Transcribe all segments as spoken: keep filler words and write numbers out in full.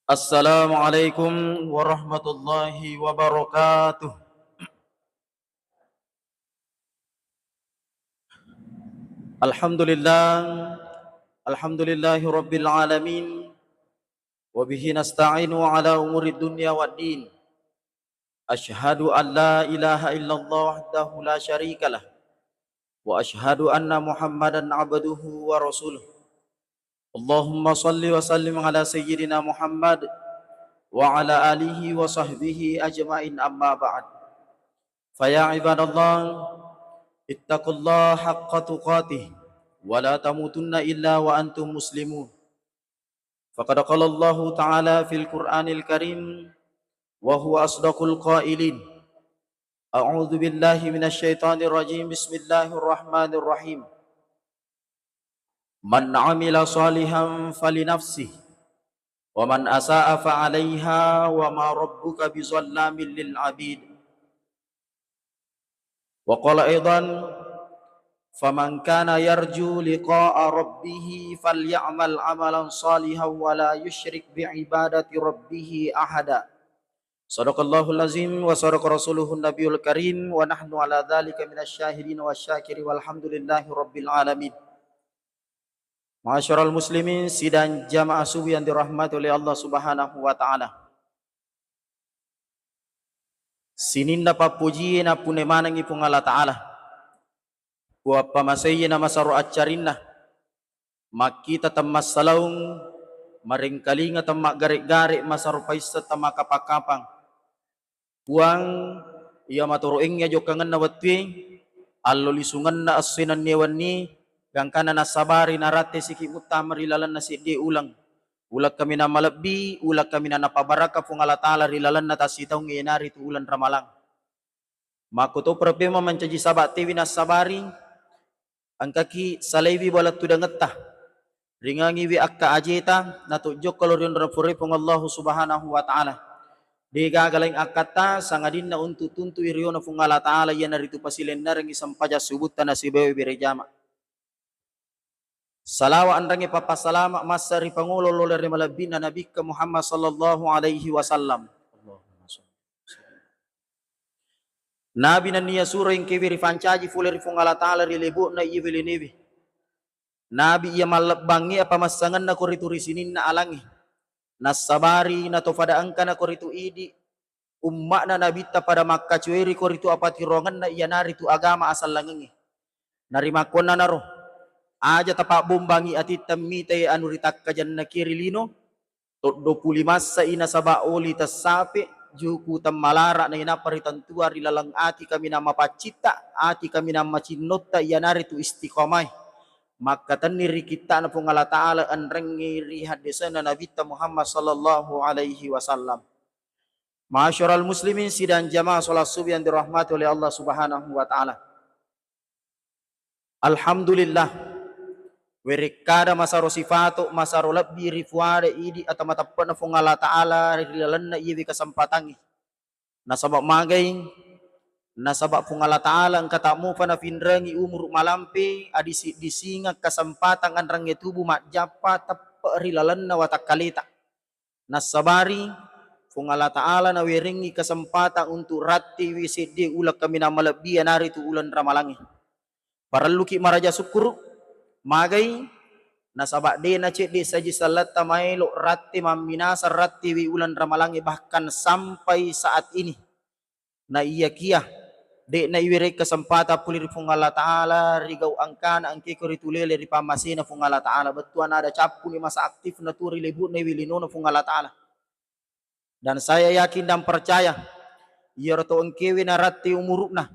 Assalamualaikum warahmatullahi wabarakatuh. Alhamdulillah, alhamdulillahi rabbil alamin, wa bihi nasta'inu ala umuri dunya wad din. Asyhadu an la ilaha illallah wahdahu la syarikalah, wa asyhadu anna Muhammadan abduhu wa rasuluh. Allahumma salli wa sallim ala sayyidina Muhammad wa ala alihi wa sahbihi ajma'in, amma ba'd. Fa ya ibadallah, ittaqullaha haqqa tuqatih wa la tamutunna illa wa antum muslimun. Faqad qala Allahu ta'ala fil Qur'anil Karim wa huwa asdaqul qailin. A'udzu billahi minasy syaithanir rajim. Bismillahirrahmanirrahim. Man 'amila shalihan falinafsih, wa man asa'a fa 'alaiha, wa ma rabbuka bizallamin lil 'abid. Wa qala aidan, faman kana yarju liqa'a rabbih falya'mal 'amalan shalihan wa la yusyrik bi 'ibadati rabbih ahada. Shadaqallahul azim wa shadaqa rasuluhun nabiyul karim wa nahnu ala dzalika minasy syahidin wasy syakirin walhamdulillahi rabbil alamin. Ma'asyiral muslimin, sidang jamaah subuh yang dirahmati oleh Allah Subhanahu wa taala. Sininna pappojie nappunai manengngi Puang Allah Ta'ala. Puappamaseiye namasaro accarinna. Makkita temmassalaung, marengkalinga temmaggare-gare, masaro paisseng temmakapang-kapang. Puang, iya matoroengngi ajokkangenna wettue, allo lisungenna essoe nennia wenni, gangkanna nassabari naratte siki muttama ri lalenna seddi uleng. Uleng kaminang malebbi, uleng kaminang napabarakka Puang Allah Ta'ala ri lalenna tassitaungnge, iyanaritu uleng Ramalang. Makkutoparo pemeng mancaji saba tewi nassabari, engkaki salaiwi bala tudangetta, ringangiwi akka ajeta, natojjokka lao ri onrong purae Puang Allahu Subhanahu wa Ta'ala. Degaga laing akkatta sangadinna untu tuntui riona Puang Allah Ta'ala, iyanaritu pasilennerengngi sempajang subutta nasibawa bere jama. Salawa enrengnge pappasalama massa ri pangolo lolere malebbina Nabikka Muhammad sallallahu alaihi wasallam. Nabi nennia suro engkewe ripancaji fole ri Puang Allah Ta'ala ri lebo'na iye welenewe. Nabi iya mallebbangnge apa massangenna koritu ri sininna alangnge. Nassabari natofada engkana koritu idi umma'na Nabitta pada makkacueri koritu apatiroangenna iyanaritu agama asallangengnge. Narimakkuannanaro, aja tapabbombangi atitta mitai anu ritakkajannakie ri lino, toddo puli massai nasaba oli tessape, juku temmalara nainappa ritentuang ri laleng ati kaminang mapaccitta, ati kaminang macinnotta iyanaritu istiqamae. Makkatenni ri kitta'na Puang Allah Ta'ala enrengngi ri haddesenna Nabitta Muhammad sallallahu alaihi wasallam. Ma'asyiral muslimin, sidang jamaah salat subuh yang dirahmati oleh Allah Subhanahu wa Ta'ala. Alhamdulillah, werekkada masaro sifato, masaro lebbi rifuada idi ata mateppe'na Puang Allah Ta'ala ri lalenna iyewe kesempatangnge. Nasaba magai, nasaba Puang Allah Ta'ala engka tamupa nafinrengi umuru malampe, adisi-disingeng kesempatan enrengnge tubu majjappa teppe ri lalenna watakkaleta. Nassabari Puang Allah Ta'ala nawerengngi kesempatan untuk rattiwi seddi uleng kaminang malebbi, iyanaritu uleng Ramalangnge. Parelluki maraja sukkuru, magai, nasaba de nacedde saji selletta maelo ratti mamminasa rattiwi uleng Ramalangnge, bahkan sampai saat ini. Na iyakiya, de'na iwereng kesempatan pole ri Puang Allah Ta'ala ri gau engkana engkeko ritu lele ri pammasena Puang Allah Ta'ala. Bettuanna ada cappuni masa aktifna tu ri lebu'na iwe linona Puang Allah Ta'ala. Dan saya yakin dan percaya, iyaro to engkewe naratti umuru'na,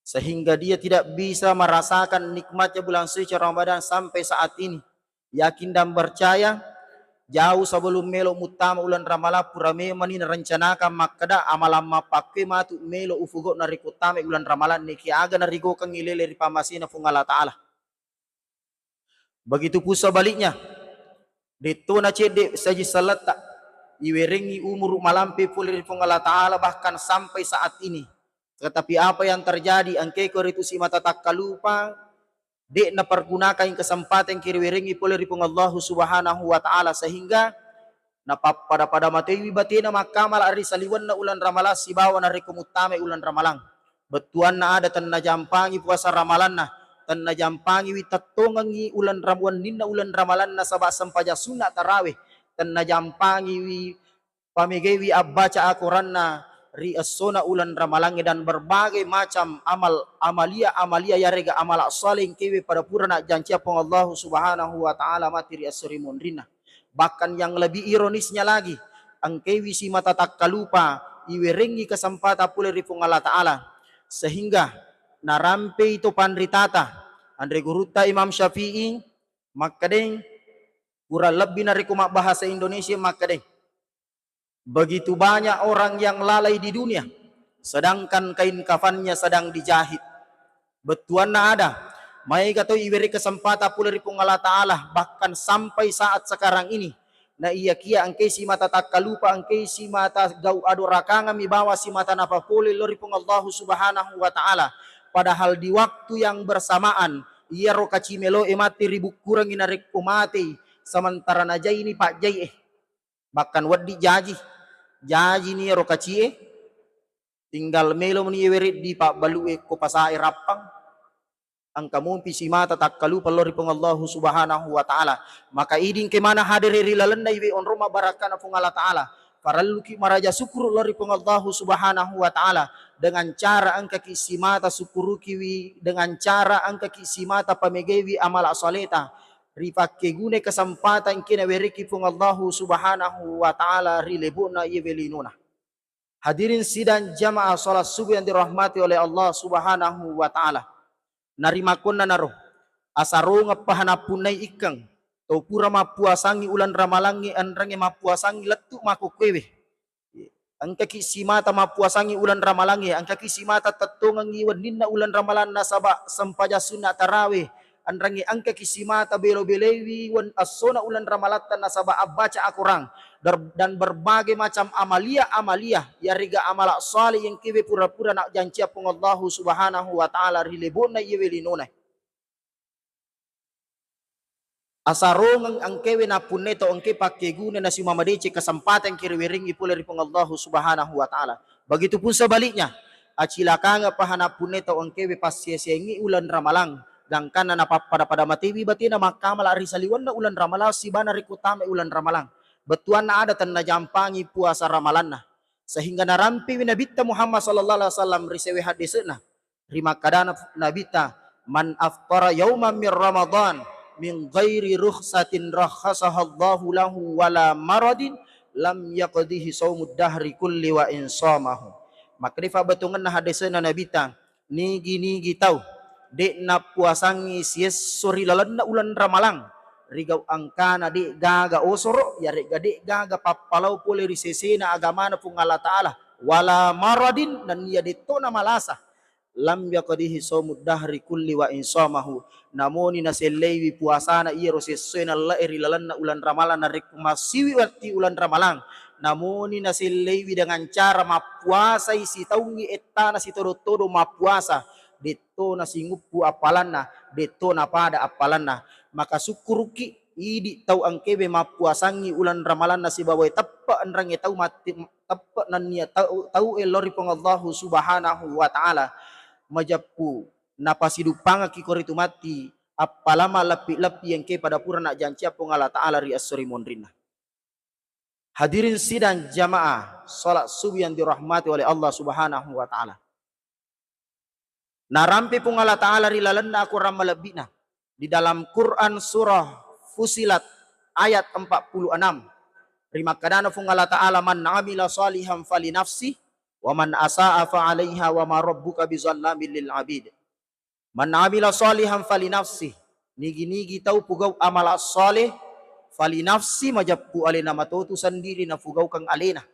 sehingga dia tidak bisa merasakan nikmatnya bulan suci Ramadan sampai saat ini. Yakin dan percaya, jauh sebelum melo muttama uleng Ramalang, pura memani narencanakan makkeda, amalang mappakkue matu melo ufugo narekko tama uleng Ramalang, niki aga narigokengngi lele ri pammasena Puang Allah Ta'ala. Begitu pun sebaliknya, detto nacedde saji selletta, iwerengngi umuru malampe pole ri Puang Allah Ta'ala, bahkan sampai saat ini. Tetapi apa yang terjadi, engkeko ritu simata takkalupa, de napergunakan kesempatan kiriwerengngi pole ri Puang Allahu Subhanahu wa Ta'ala, sehingga Napappada-pada mateiwi batena makkamala ri saliwenna uleng Ramalang sibawa narekko muttamai uleng Ramalang. Bettuanna ada tennajampangi puasa Ramalanna, tennajampangiwi tettongengngi uleng Ram-, wenninna uleng Ramalang nasaba sempajang sunna tarawih, tennajampangiwi pamegaiwi abbaca akoranna ri essona uleng Ramalangnge dan berbagai macam amal, amalia-amalia yarega amala saleh engkewe pada pura najjancia Puang Allahu Subhanahu wa Ta'ala mati ri esso ri monrinna. Bahkan yang lebih ironisnya lagi, engkewi simata takkalupa iwerengngi kesempatan pole ri Puang Allah Ta'ala, sehingga narampei to panritata, anre gurutta Imam Syafi'i makkedeng, kurang lebbi narekko mabbahasa Indonesia makkedeng, begitu banyak orang yang lalai di dunia, sedangkan kain kafannya sedang dijahit. Bettuanna ada, maega to iwere kesempatan pole ri Puang Allah Ta'ala, bahkan sampai saat sekarang ini. Na iyakia engkei simata takkalupa, engkei simata gau adorakangammi bawa simata napapole lao ri Puang Allahu Subhanahu wa Ta'ala. Padahal di waktu yang bersamaan, iyaro kaci meloe mate ribukkurengngi narekko matei, sementara najaini pajjai'e. Bahkan wedding jaji, jajini ero kacie, tinggal melo meni ewe reddi pabbalu'e ko pasae rappang, engka mupi simata takkalupa lao ri Puang Allahu Subhanahu wa Ta'ala. Maka idi engke maneng hadere ri lalenna iwe onrong mabbarakkana Puang Allah Ta'ala, parelluki maraja sukuru lao ri Puang Allahu Subhanahu wa Ta'ala dengan cara engkaki simata sukurukiwi, dengan cara engkaki simata pamegaiwi amala saleta, ripakkeguna kesempatan engke nawereki Puang Allahu Subhanahu wa Ta'ala ri lebo'na iyewe linona. Hadirin sidang jamaah salat subuh yang dirahmati oleh Allah Subhanahu wa Ta'ala. Narimakkuannanaro, asarongeng paha nappunnai ikkeng, to pura mappuasangngi uleng Ramalangnge, enrengnge mappuasangngi lettu makkukkuewe. Engkaki simata mappuasangngi uleng Ramalangnge, engkaki simata tettongengngi wenninna uleng Ramalang nasaba sempajang sunna tarawih, enrengnge engkaki simata belo-beloiwi wen-, essona uleng Ramalatta nasaba abbaca akorang, dar-, dan berbagai macam amalia-amalia yarega amala saleh engkewe pura-pura najjancia Puang Allahu Subhanahu wa Ta'ala ri lebo'na iyewe linonae. Asarongeng engkewe nappunnai tau engke pakkeguna nasimamadeceng kesempatan engke riwerengngi pole ri Puang Allahu Subhanahu wa Ta'ala. Begitupun sebaliknya, acilakangeng paha nappunnai tau engkewe passieseangngi uleng Ramalang, gangkanna napappada-pada matewi batena makkamala ri saliwenna uleng Ramalang sibawa narekko tamai uleng Ramalang. Bettuanna ada tennajampangi puasa Ramalanna. Sehingga narampewi Nabitta Muhammad sallallahu alaihi wasallam ri sewe haddese'na. Rimakkadana Nabitta, "Man aftara yauman min Ramadan min ghairi rukhsatin rakhasahallahu lahu wala maradin lam yaqdihi saumud dahri kulli wa in shamahu." Makkeda fabbetongenna haddese'na Nabitta, nigi-nigi tau de' nappuasangngi siesso ri lalenna uleng Ramalang, rigau engkana de' gaga osoro, yaregga de' gaga pappalau pole ri sesena agamana Puang Allah Ta'ala, wala maradin, nennia de'to namalasa, lam yaqdihi shaumud dahri kulli wa in shamahu, namoni naselleiwi puasana iyaro sessoe nalle'e ri lalenna uleng Ramalang narekko massiwi watti uleng Ramalang, namoni naselleiwi dengan cara mappuasai sitaungngi ettana sitodo-todo mappuasa, de'to nasinguppu appalanna, de'to napada appalanna. Maka sukkuruki idi tau engkewe mappuasangngi uleng Ramalanna sibawae teppe enrengnge tau matti, teppe nennia tau, tau lao ri Puang Allahu Subhanahu wa Ta'ala, majeppu napasiduppangekki koritu matti appalama leppi-leppi engke pada pura najjancia Puang Allah Ta'ala ri esso ri monrinna. Hadirin sidang jamaah salat subuh yang dirahmati oleh Allah Subhanahu wa Ta'ala. Narampe Puang Allah Ta'ala ri lalenna akorang malebbi'na. Di dalam Quran surah Fusilat ayat empat puluh enam, rimakkadana Puang Allah Ta'ala, "Man amila shalihan falinafsi, wa man asa'a fa alaiha, wa ma rabbuka bizallamin lil abid." Man amila shalihan falinafsi, nigi-nigi tau pugau amala saleh, falinafsi, majeppu alena matotu sendiri nafugaukeng alena.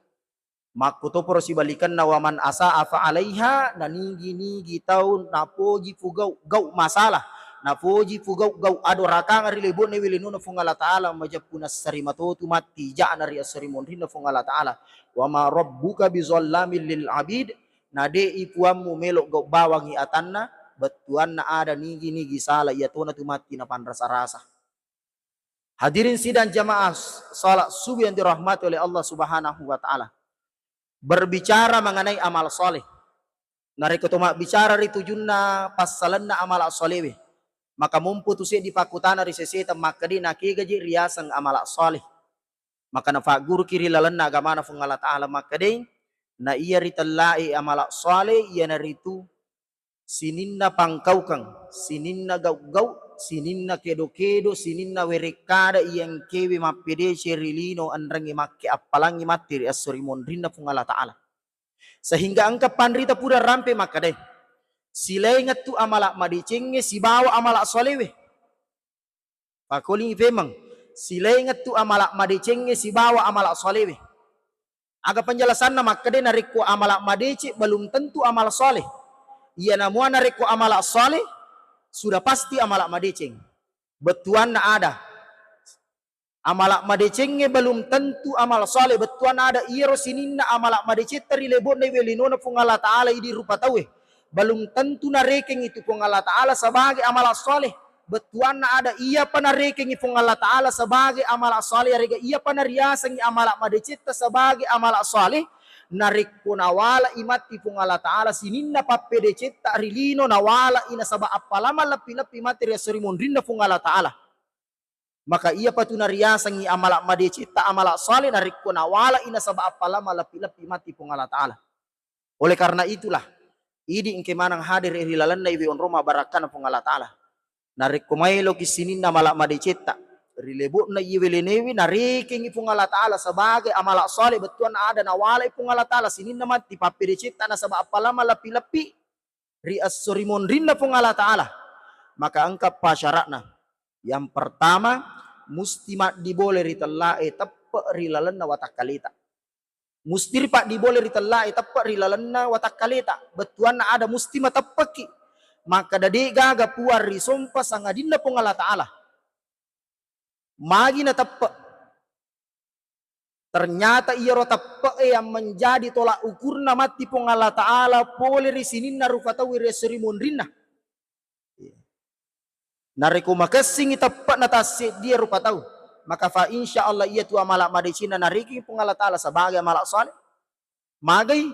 Makkutoparo sibalikenna, wa man asa'a fa alaiha, na nigi-nigi tau napoji fugau gau masalah, napoji fugau gau adorakang ri lebo'na iwe linona Puang Allah Ta'ala, majeppu nassari matotu matti ja'na ri esso ri monrinna Puang Allah Ta'ala. Wa ma rabbuka bizallamin lil abid, na de'i puammu melo gau bawangngi atanna, bettuanna ada nigi-nigi sala, iyatonatu matti napanrasa-rasa. Hadirin sidang jamaah salat subuh yang dirahmati oleh Allah Subhanahu wa Ta'ala. Berbicara mengenai amal saleh. Narekko to mabbicara ri tujunna passalenna amal salewe, maka mompo tu seddi pakkutana ri seseta makkeda, nakega je riaseng amal saleh? Maka nafagguruki ri lalenna agamana Fuang Allah Ta'ala makkeda, na iya ritellae amal saleh iyanaritu sininna pangkaukeng, sininna gau-gau, sininna kedo-kedo, sininna werekkada iya engkewe mappedece ri lino enrengnge makke appalangngi matti ri esso ri monrinna Fuang Allah Ta'ala. Sehingga engka panrita pura rampe makkeda, silaingettu amala madecengnge sibawa amala solewe. Pakolingi pemeng, silaingettu amala madecengnge sibawa amala solewe. Aga penjelasanna makkeda, narekko amala madeceng belum tentu amala soleh. Iya namua narekko amala soleh sudah pasti amala madeceng. Bettuanna ada. Amala madecengnge belum tentu amal saleh, bettuanna ada iyaro sininna amala madecetta ri lebo'na iwe linona Fuang Allah Ta'ala idi rupa tauwe. Belum tentu narekengngi tu Fuang Allah Ta'ala sebagai amala saleh. Bettuanna ada iyapa narekengngi Fuang Allah Ta'ala sebagai amala saleh, yarega iyapa nariasengngi amala madecetta sebagai amala saleh, narekko nawala'i matti Fuang Allah Ta'ala sininna pappedecetta ri lino, nawala'i nasaba appalama leppi-leppi matti ri esso ri monrinna Fuang Allah Ta'ala. Maka iyapa tu nariasengngi amala madecetta amala saleh narekko nawala'i nasaba appalama leppi-leppi matti Puang Allah Ta'ala. Oleh karena itulah, idi engke maneng hadir ri lalenna iwe onrong mabbarakkana Puang Allah Ta'ala. Narekko maeloki sininna amala madecetta ri lebo'na iye welenewi, narekengngi Puang Allah Ta'ala sebagai amala saleh, bettuanna ada nawala'i Puang Allah Ta'ala sininna matti pappedecetta nasaba appalama leppi-leppi ri esso ri monrinna Puang Allah Ta'ala, maka engka pasyaratna. Yang pertama, musti maddibole ri tellae teppe ri lalenna watakkaleta. Musti ripaddibole ri tellae teppe ri lalenna watakkaleta. Bettuanna ada musti mateppeki. Makkeda de gaga puang risompa sangadinna Puang Allah Ta'ala. Magi nateppe? Ternyata iyaro teppe'e yang menjadi tolak ukurna matti Puang Allah Ta'ala pole ri sininna rupa tau ri esso ri monrinna. Narekko makessingngi teppe'na tasseddia rupa tau, maka fa insya Allah iyatu amala madecenna narekengngi Puang Allah Ta'ala sebagai amala saleh. Magai?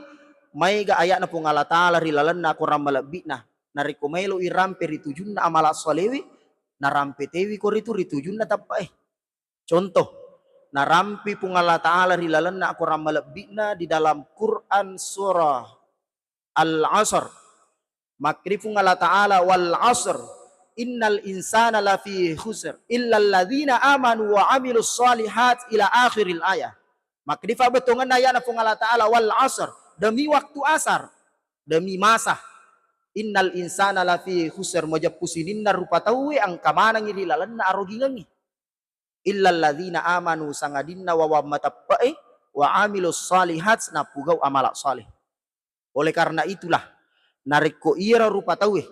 Maega aya'na Puang Allah Ta'ala ri lalenna akorang malebbi'na. Narekko maelo irampe ri tujunna amala solewe, narampe tewi ko ritu ri tujunna teppe'e. Contoh, narampe Puang Allah Ta'ala ri lalenna akorang malebbi'na di dalam Quran surah Al-Asr. Makkeda Puang Allah Ta'ala, "Wal asr, innal insana lafi khusr, illa alladzina amanu wa amilus shalihat," ila akhiril ayah. Makkeda fa bettuangenna ayana Puang Allah Ta'ala, "Wal asr," demi waktu asar, demi masa. "Innal insana lafi khusr," majeppu sininna rupa tauwe engka manengngi ri lalenna arogingengngi. "Illa alladzina amanu," sangadinna wawang mateppe'e, "wa amilus shalihat," napugau amala saleh. Oleh karena itulah, narekko iyaro rupa tauwe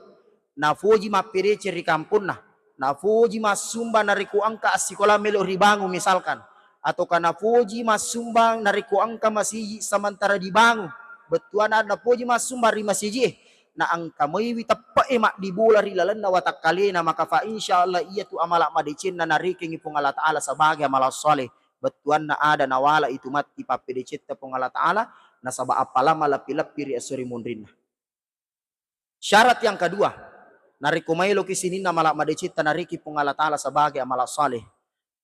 nafoji mappedeceng ri kamponna, nafoji massumbang narekko engka assikola melo ribangun misalkan, ataukah nafoji massumbang narekko engka masiji sementara dibangun, bettuanna nafoji massumbang ri masiji e, na engka maiwi teppe'e maddibola ri lalenna watakkalena, maka fa insya Allah iyatu amala madecenna narekengngi Puang Allah Ta'ala sebagai amala saleh. Bettuanna ada nawala itu matti pappedecetta Puang Allah Ta'ala, nasaba appalama leppi-leppi ri esso ri munrinna. Syarat yang kedua, narekko maeloki sininna amala madecetta nareki Puang Allah Ta'ala sebagai amala saleh,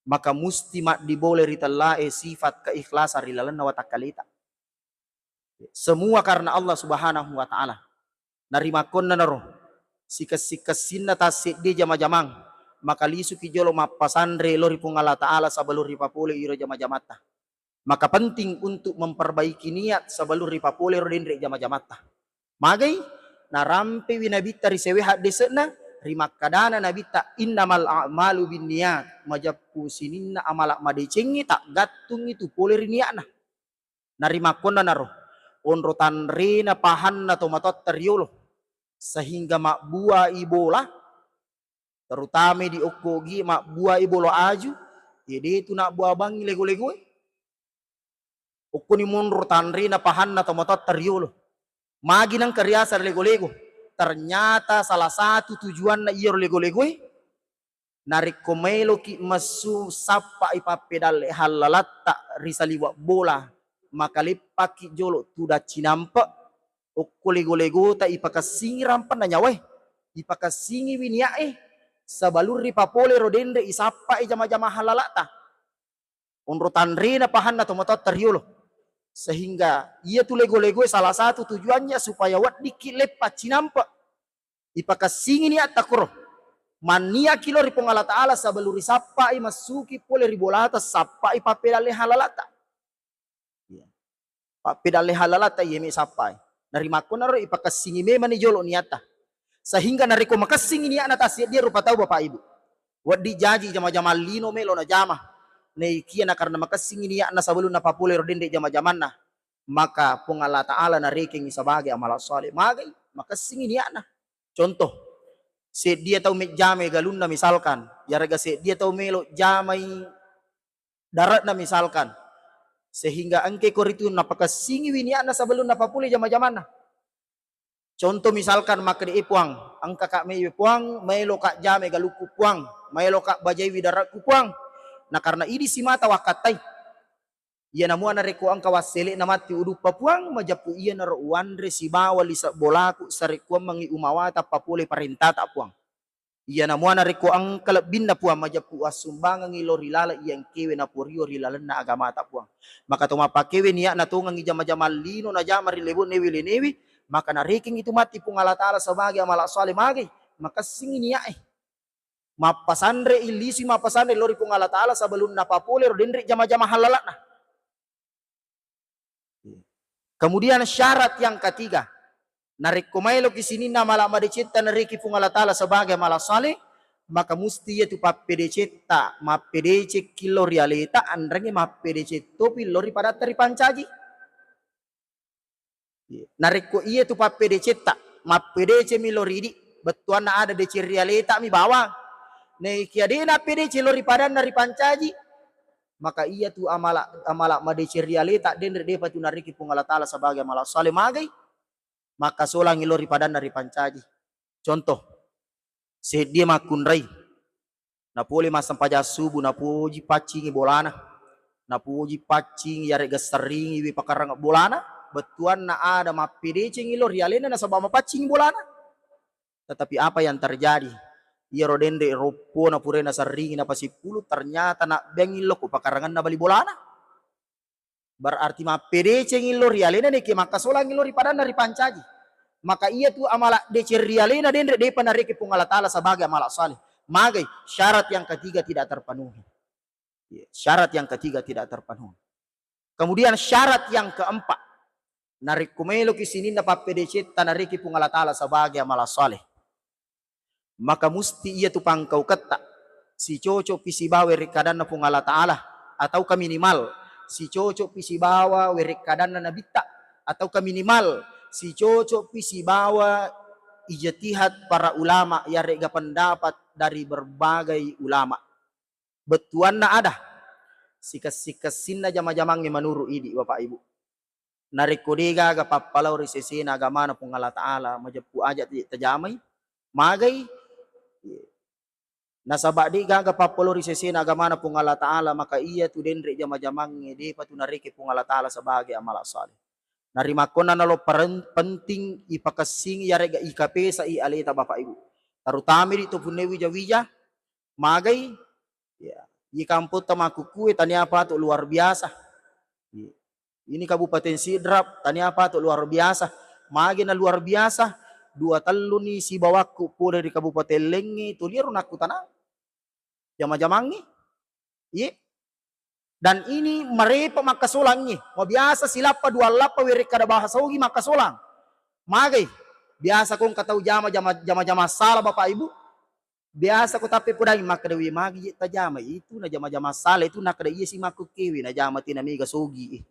maka musti maddibole ri tellae sifat keikhlasan ri lalenna watakkaleta. Semua karena Allah Subhanahu wa Ta'ala. Narimakkonnanaro, sikessi-kessinna tasseddi jama-jamang, maka lisuki jolo mappasanre lao ri Puang Allah Ta'ala sebelum ripapole iro jama-jamatta. Maka penting untuk memperbaiki niat sebelum ripapole ro denre jama-jamatta. Magai? Narampewi Nabitta ri sewe haddese'na, rimakkadana Nabitta, "Innamal a'malu binniyat," majeppu sininna amala madecengnge taggattungngi tu pole ri niatna. Narimakkonnanaro, onro tanrena pahanna to matoatta riolo, sehingga mabbuai bola, terutama di okko gi mabbuai bola aju, ye detu nabbua bangngi lego-legoe. Okkoni monro tanrena pahanna to matoatta riolo. Magi nengka riaseng lego-lego? Ternyata salah satu tujuanna iyaro lego-legoe Narekko maeloki messu sappai pappedalle hallalatta ri saliweng bola, maka leppaki jolo tudang cinampe, okko lego-legota ipakessingi rampenna nyawae, ipakessingiwi niae, sebelum ripapole ro denre isappai jama-jama hallalatta. Onro tanrena pahanna tomatoatta riolo. Sehingga iyatu lego-legoe salah satu tujuannya supaya weddikki leppa cinampe. Ipakessingi niatta koro. Manniaki lo ri Puang Allah Ta'ala sebelum risappai massuki pole ri bolata, sappai pappedalle hallalatta. Iya. Pappedalle hallalatta iye me sappai. Narimakkonaro ipakessingi memani jolo niatta. Sehingga narekko makessingi niatna tasseddia rupa tau Bapak Ibu. Wedding jaji jama-jamang lino melo najama. Naikia nakarena makessingi niatna sebelum napapole ro denre jama-jamanna, maka Puang Allah Ta'ala narekengi sebagai amala saleh. Magai? Makessingi niatna. Contoh, seddia tau mejjamai galunna misalkan, yarega seddia tau melo jamai dare'na misalkan, sehingga engke koritu napakessingiwi niatna sebelum napapole jama-jamanna. Contoh misalkan makkeda, "Eh, Puang, engkaka meiwe, Puang, maelokak jamai galukku, Puang, maelokak bajaiwi dare'ku, Puang." Nah, karena idi simata wakkattai. Iyana mua narekko engka wassele'na matti uduppa, Puang, majeppu iyanaro uwanre sibawa lise' bolaku sarekkuammengngi umawata papole parentata, Puang. Iyana mua narekko engka lebbinna, Puang, majeppu assumbangengngi lao ri laleng iya engkewe naporio ri lalenna agamata, Puang. Maka to mappakewe niatna tongengngi jama-jamang lino najama ri lebo'na ewe lenewe, maka narekengngi tu matti Puang Allah Ta'ala sebagai amala saleh. Magai? Makessingngi niae. Mappasanre, illisui mappasanre lao ri Puang Allah Ta'ala sebelum napapole ro denre jama-jama hallala'na. Kemudian syarat yang ketiga, narekko maeloki sininna amala madecetta nareki Puang Allah Ta'ala sebagai amala saleh, maka musti iyatu pappedecetta, mappedecekki lao ri aleta, anrengnge mappedeceng topi lao ri padatta ripancaji. Narekko iyatu pappedecetta, mappedecengmi lao ri idi, bettuanna ada deceng ri aletami bawang. Naikia de nappedeceng lao ri padanna ripancaji, maka iyatu amala, amala madeceng ri aleta denre, depa tu nareki Puang Allah Ta'ala sebagai amala saleh. Magai? Makkasolangi lao ri padanna ripancaji. Contoh, seddie makkunrai, napole massempajang subuh, napoji paccingi bolana, napoji paccingi yaregga serringiwi pakarang bolana, bettuanna ada mappedecengi lao ri alena nasaba mapaccingi bolana. Tetapi apa yang terjadi? Iyaro denre roppona purae naserringi napasippulu, ternyata nabbeangi lao ko pakaranganna bali bolana. Berarti mappedecengi lao ri alena, naikia makkasolangi lao ri padanna ripancaji. Maka iyatu amala deceng ri alena denre, depa nareke Puang Allah Ta'ala sebagai amala saleh. Magai? Syarat yang ketiga tidak terpenuhi. Ya, syarat yang ketiga tidak terpenuhi. Kemudian syarat yang keempat, narekko maeloki sininna pappedecetta nareki Puang Allah Ta'ala sebagai amala saleh, maka musti iyatu pangkauketta sicocokpi sibawa werekkadanna Puang Allah Ta'ala, ataukah minimal sicocokpi sibawa werekkadanna nabitta, ataukah minimal sicocokpi sibawa ijtihad para ulama, yaregga pendapat dari berbagai ulama. Bettuanna ada, sikessi-kessinna jama-jamangnge menurut idi, Bapak Ibu. Narekko de gaga pappalao ri sesena agamana Puang Allah Ta'ala, majeppu aja te-, tajamai, magai? Nasaba de gaga pappalao ri sesena agamana Puang Allah Ta'ala, maka iyatu denre jama-jamangnge depa tu nareke Puang Allah Ta'ala sebagai amala saleh. Narimakkonna nalo peren-, penting ipakessingi yaregga ikapesai aleta, Bapak Ibu. Terutama di to punne wija-wija, magai? Ya, iye kampotta makkukkue tania pato luar biasa. Iya. Ini Kabupaten Sidrap tania pato luar biasa. Magi na luar biasa, dua telluni sibawakku pole ri kabupaten laingnge toliaro nakkutanang jama-jamangnge. Iye. Dan ini marepa makkasolangnge. Mabiasa silappa dua lappa werekkada bahasa Ogi makkasolang. Magai? Biasa ko engka tau jama-jama, jama-jama sala, Bapak Ibu. Biasa ko tappe podangi makkeda, "We, magi je tajama itu na jama-jama sala itu?" Nakkeda, "Iya si makkukkewe najama tena mega sogi."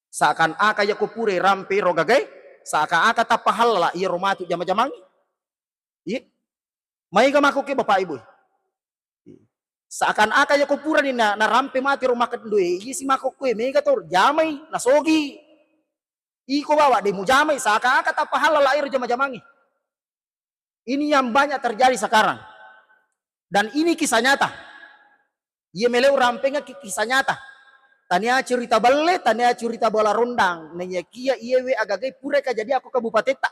Seakan-akan yako pura rampe ro gagae, seakan-akan tappa hallala iyaro matu jama-jamangnge. Iya. Maega makkukke, Bapak Ibu. Seakan-akan yako purani na, narampe mati ro makkeda, "Due, iya si makkukkoe mega to jamai nasogi." Iko bawa de mujamai, seakan-akan tappa hallala iyaro jama-jamangnge. Ini yang banyak terjadi sekarang. Dan ini kisah nyata. Iya meleu rampengekki kisah nyata. Tania cerita belle, tania cerita bola rondang. Naiyakia iyewe agagai pura kajadian ko kabupatetta.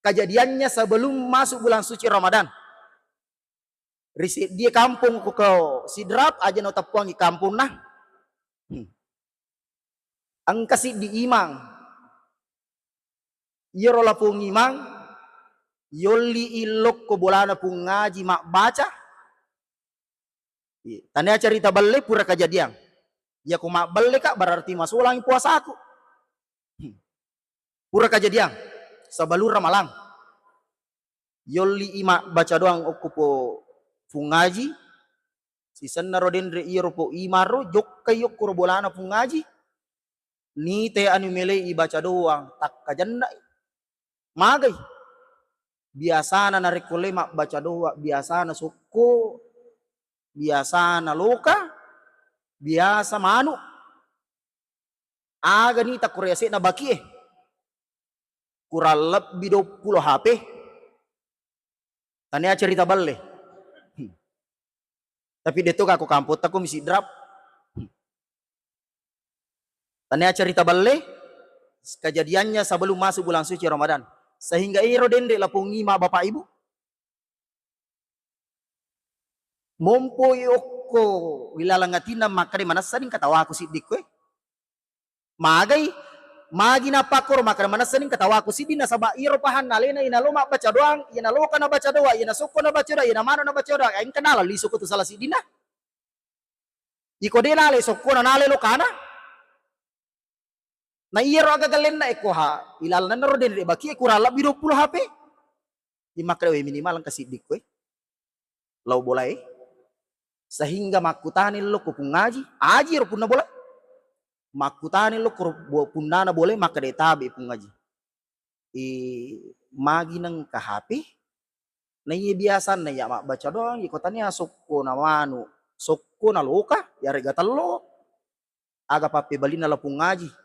Kajadiannya sebelum masuk bulan suci Ramadan. Ri seddie kampong ko, ko Sidrap, aja nauteppuangi kampongna. Hmm. Engka siddi imang. Iyaro lapong imang, yolli illokko bolana Puang Aji mabbaca. Iya, tania cerita belle, pura kajadian. Iya ko mabbelle ka, berarti masolangi puasaku. Hmm. Pura kajadian. Sebelum Ramalang. Yolli i mabbaca doang okko po Puang Aji, sisenna ro denre iyaro po imaro, jokkai okko ro bolana Puang Aji, nite anu melei ibaca doang, takkajenna i. Magai. Biasana narekko le mabbaca doang, biasana sokko, biasana loka, biasa manu. Aga ni takko ri ase'na bakie? Kurang lebbi duappulo H P. Tania cerita belle. Hmm. Tapi deto kako kampotta ko mi Sidrap. Hmm. Tania cerita belle, kejadiannya sebelum masuk bulan suci Ramadan. Sehingga iro denre lapong ima Bapak Ibu, mompoi okko wilalang atinna makkeda manessani engka tawaku siddikku e. Magai, magi napakkoro makkeda manessani engka tawaku sidding nasaba iyaro pahanna alena iyana lo mabbaca doang, iyana loka nabaca doang, iyana sokko nabaca doang, iyana manu nabaca doang, engka nala lisu ko tu salah siddinna. Iko de nale sokkona nale lokana. Na iyaro aga gallenna e ko ha, ilalenna ro denre bakie kurang lebbi duappulo H P. Imakkeda we minimal engka siddikku e. Lao bolae. Sehingga makkutani lo ko Puang Aji, Aji ro punna bola. Makkutani lo ko ro-, bo-, punnana bolae makkeda tabe Puang Aji. Eh, magi nengka H P? Naiya biasanna iya mabbaca doang, iko tania sokko na manu, sokko na loka, yarega tello. Aga pappebalinna lapong Aji?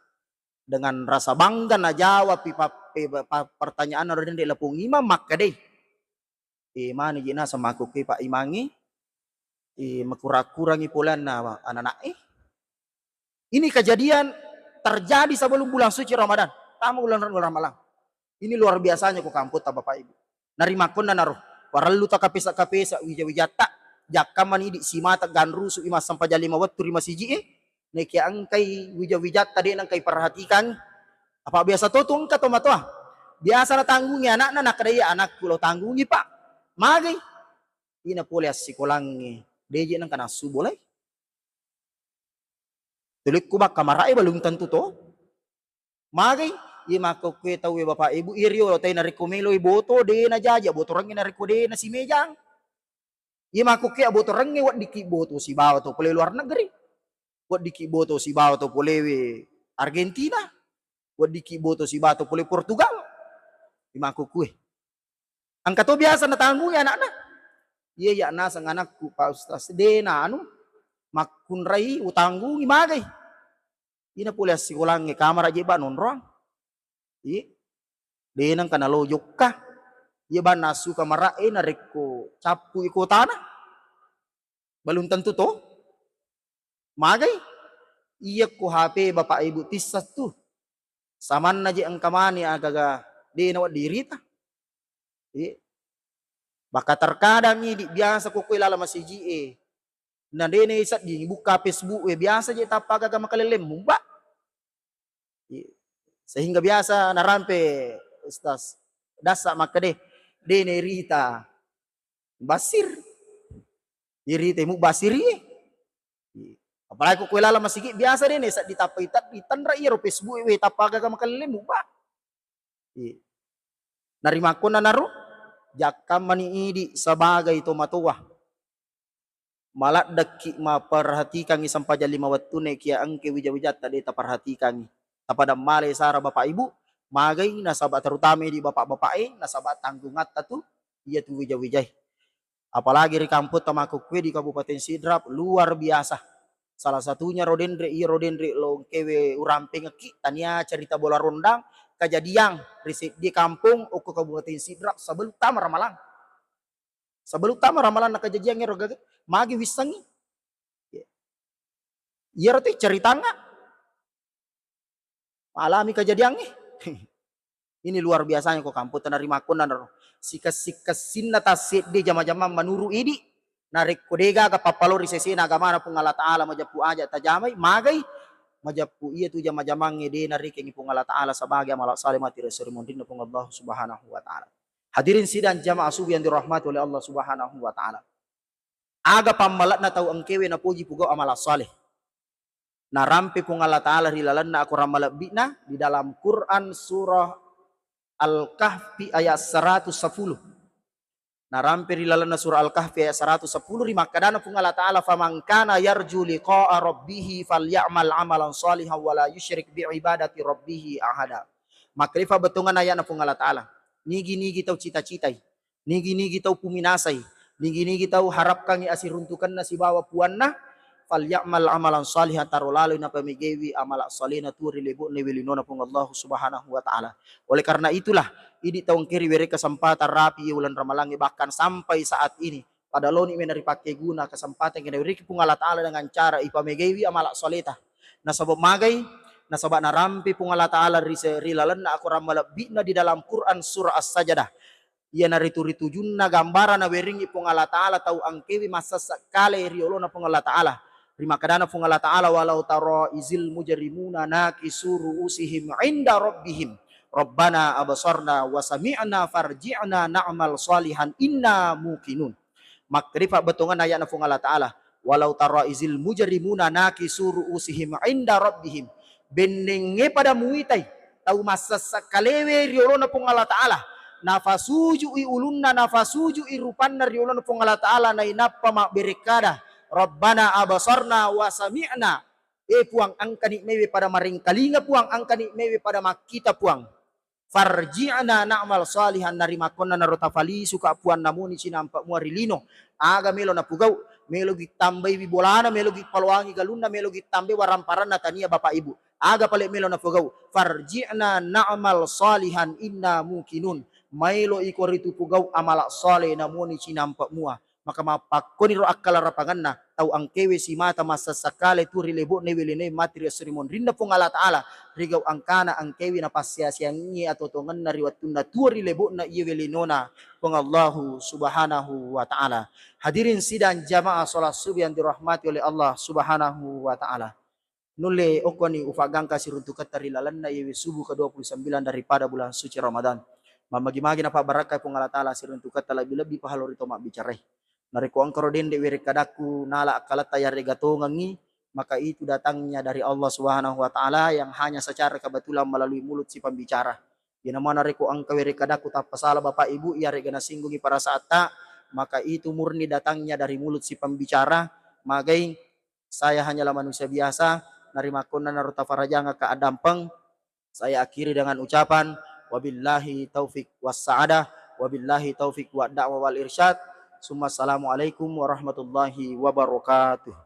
Dengan rasa bangga najawapi pappe-, pa-, pertanyaanna ro denre lapong imang makkedai, eh, mani je naseng makkukkue Pak Imangnge, eh, makura-kurangi poleanna anana'e. Ini kejadian terjadi sebelum bulan suci Ramadan. Tama bulan Ramalang. Ini luar biasanya ko kampotta Bapak Ibu. Narimakkonna naro, parellu takapesa-kapesa wija-wijatta, jakkammani idi simata ganrusu i massempajang lima wettu ri masiji'e, nekia engkai wija-wijatta de nengkai perhatikan. Apa biasa to tu engka to matoa. Biasa natanggungi anakna, nakkeda iya anakku lo tanggungi Pak. Magai. Ina pole assikolangnge. De je nengka nassu bolai. Tulikku bakka marae balung tentu to. Magai, iya makkukkue tauwe Bapak Ibu, iya riolo tai narekko meloi boto, de najaji abotorengnge narekko de nasimejang. Iya makkukkue abotorengnge weddikki boto sibawa to pole luar negeri. Weddikki boto sibawa to polewe Argentina. Weddikki boto sibawa to pole Portugal. Iya makkukkue. Engka to biasa natanggungi anakna. Iya, iya naseng anakku, Pak Ustaz, de na anu, makkunrai utanggungi magai. Ina pole assikolangnge kamara je ba nonroang. Iya. De nengka nalo jokka. Iya ba nassuka mara'e narekko cappu i kotana. Belum tentu to. Magai? Iya ko H P Bapak Ibu tissattu. Samanna je engka mani agaga de nawedding rita. Iya. Maka terkadang idi biasa ko koe lala masiji e. Na de na isedding bukka Facebook e biasa je tappa agaga makalelleng mubba. Iya. Sehingga biasa narampe Ustaz Dassa makkede, de na irita basir. Irita mubba siri. Apalagi ko koe lala masigi biasa de na isedding tappa ita-, itanra iyaro Facebook e tappa agaga makalelleng mubba. Iya. Narimakkonna naro, jakkammani idi sebagai tomatoa. Maladdekki maperhatikangngi sempajang lima wettune, kia engke wija-wijatta de taperhatikangngi. Tapadang malai sara Bapak Ibu, magai nasaba terutama di bapak-bapak e, nasaba tanggungatta tu, iya tu wija-wijae. Apalagi ri kampotta makkukkue di Kabupaten Sidrap, luar biasa. Salah satunya ro denre, iya ro denre lo engkewe urampengekki, tania cerita bola rondang, kejadian ri seddie kampong okko Kabupaten Sidrap sebelum tama Ramalang. Sebelum tama ramalanna kejadian ero gaga, magi wissengngi. Iyaro tu ceritangnga. Alami kejadiangnge. Ini luar biasanya ko kampung tanah rimakonna naro. Sikessi-kessinna tassedde jama-jamang menuru idi. Narekko degaga pappalori sesena agamana Puang Allah Ta'ala majeppu aja tajamai, magai majeppu iya tu jama-jamangnge de narekengi Puang Allah Ta'ala sebagai amal saleh mati resori monrinna Puang Allah Subhanahu wa Ta'ala. Hadirin sidang jamaah subuh yang dirahmati oleh Allah Subhanahu wa Ta'ala. Aga pammalakna tau engkewe napoji pugau amala saleh. Narampe Puang Allah Ta'ala ri lalenna akorang malebbi'na di dalam Quran surah Al-Kahfi ayat seratus sepuluh. Narampe ri lalenna surah Al-Kahfi ayat seratus sepuluh, ri makkadana Puang Allah Ta'ala, "Faman kana yarju liqa'a rabbihi falyamal amalan salihan wa la yusyrik bi ibadati rabbihi ahada." Makkeda bettuanna ayatna Puang Allah Ta'ala. Nigi-nigi tau cita-citai, nigi-nigi tau puminasai, nigi-nigi tau harapkangi asiruntukenna sibawa puanna, falyamal amalan salihan, taro laloi napamegaiwi amala salena tuo ri lebo'na welinona Puang Allah Subhanahu wa Ta'ala. Oleh karena itulah, idi tau engke riwereng kesempatan rapi uleng ramalangnge, bahkan sampai saat ini pada loni mena ripakkeguna kesempatan kena weriki Puang Allah Ta'ala dengan cara ipamegaiwi amala saleta. Nasaba magai, nasaba narampe Puang Allah Ta'ala ri se-, ri lalenna akorang malebbi'na di dalam Quran surah As-Sajdah. Iyanaritu ritujunna gambarana weringi Puang Allah Ta'ala tau engkewe massessa kale ri olona Puang Allah Ta'ala. Ri makkadana Puang Allah Ta'ala, "Walau tara izil mujrimuna nakisu ru'usihim inda rabbihim. Rabbana absarna wa sami'na farji'na na'mal salihan inna muqinun." Makkeda bettuanna ayatna Puang Allah Ta'ala, "Walau tara izil mujrimuna nakisu ru'usihim inda rabbihim." Bennengnge pada muitai tau massessa kalewe ri olona Puang Allah Ta'ala, nafasuju'i ulunna, nafasuju'i rupanna ri olona Puang Allah Ta'ala, nainappa mabberekkada, "Rabbana absarna wa sami'na." Eh Puang, engkani mewe pada marengkalinga Puang, engkani mewe pada makkita Puang. "Farji'na na'mal salihan," narimakkonna naro tafalisuka Puang namuni cinampa mua ri lino. Aga melo napugau? Melogi tambaiwi bolana, melogi paloangi galunna, melogi tambai waramparanna tania bapak ibu. Aga pale melo napugau? "Farji'na na'mal salihan inna muqinun." Maelo iko ritu pugau amala saleh namuni cinampa mua. Maka mappakkoniro akkalarapangenna tau engkewe simata massessa kale tu ri lebo'na welinoe mati ri esso ri monrinna Puang Allah Ta'ala, rigau engkana engkewe napassiasiangngi atuo-tuongenna ri wettunna tuo ri lebo'na iye welinona Puang Allahu Subhanahu wa Ta'ala. Hadirin sidang jamaah salat subuh yang dirahmati oleh Allah Subhanahu wa Ta'ala. Nulle okkoni ufaggangka siruntuketta ri lalenna iyewe subuh kedua puluh sembilan daripada bulan suci Ramadan. Mammagi-magi napabbarakkai Puang Allah Ta'ala siruntuketta, lebbi-lebbi pahala ri to mabbicarai. Narekko engkaro dende werekkadakku nala akkaletta yarega tongengngi, maka itu datangnya dari Allah Subhanahu wa Ta'ala yang hanya secara kebetulan melalui mulut si pembicara. Iyanamua narekko engka werekkadakku tappa sala Bapak Ibu, iyarega nasinggungi perasaatta, maka itu murni datangnya dari mulut si pembicara. Magai, saya hanyalah manusia biasa, narimakkonanaro tafarajangakka addampeng. Saya akhiri dengan ucapan, wabillahi taufik wassa'adah, wabillahi taufik wad da'wah wal irsyad. Summa assalamualaikum warahmatullahi wabarakatuh.